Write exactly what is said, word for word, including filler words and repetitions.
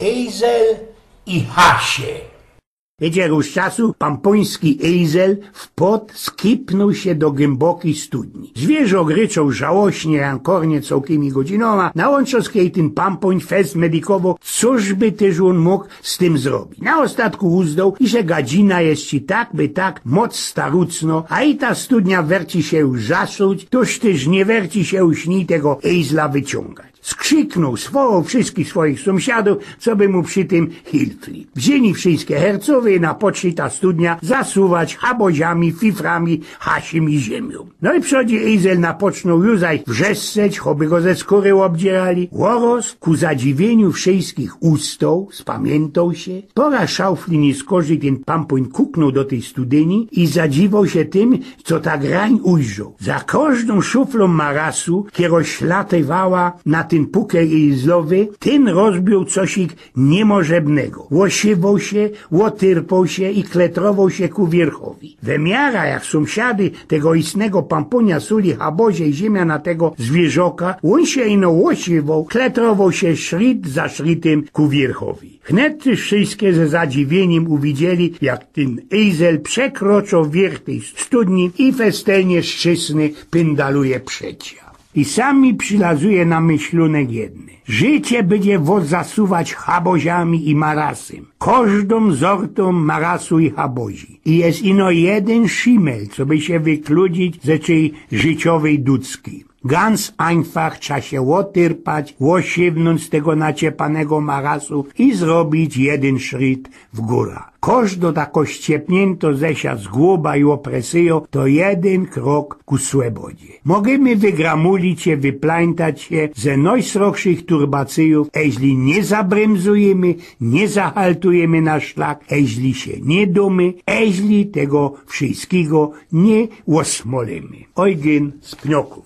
Ejzel i Hasie. Wiedzie rōz czasu pampoński ejzel wpod skipnōł sie do gymboki studni. Zwierzo gryczoł żałośnie, jankornie cołkimi godzinōma. Na łōnczoskie i tyn pampoń fest medikowoł, cożby tyż ôn mōg z tym zrobić. Na ôstatku uzdoł, iże gadzina je ci tak by tak moc starucno, a i ta studnia werci sie już zasuć, toż tyż niy werci sie już nij tego ejzla wyciōngać. Skrziknōł, zwołoł wszyskich swojich sōmsiadōw, coby mu przi tym hilfli. Wziyni wszyske hercowie i napoczli ta studnia zasuwać haboziami, fiframi, hasim i ziymio. No i przodzi ejzel napocznōł już zaś wrzeszczeć, choby go ze skōry ôbdzierali. Ôroz ku zadziwiyniu wszyskich ustoł, spamiyntōł sie. Pora szaufli niyskorzij tyn pampōń kuknōł do tyj studyni i zadziwoł sie tym, co ta grań ujrzoł. Za kożdōm szuflōm marasu, kero ślatowała na tyn pukej ejzlowy, tyn rozbijōł cosik niymożebnego. Ôsiywoł sie, ôtyrpoł sie i kletrowoł sie ku wierchowi. We miara jak sōmsiady tego istnego pampōnia suli habozie i ziymia na tego zwierzoka, ôn sie ino ôsiywoł, kletrowoł sie szrit za szritym ku wierchowi. Wnet tyż wszyske ze zadziwiynim uwidzieli, jak tyn ejzel przekroczoł wierch tyj studni i festelnie szczysny pyndaluje przecia. I sam mi przilazuje na myślunek jedny. Życie bydzie wos zasuwać haboziami i marasym. Kożdōm zortōm marasu i habozi. I je ino jedyn szimel, coby sie wykludzić ze tyj życiowyj ducki. Ganz ajnfach trza sie ôtyrpać, ôsiywnōńć z tego naciepanego marasu i zrobić jedyn szrit w gōra. Kożdo tako ściepniynto ze sia zgłoba i ôpresyjo to jedyn krok ku słobodzie. Mogymy wygramulić sie, wyplajntać sie ze nojsrokszych turbacyjōw, eźli niy zabrymzujymy, niy zahaltujymy na szlak, eźli sie niy dōmy, eźli tego wszyskigo niy ôsmolimy. Ojgyn z Pniokōw.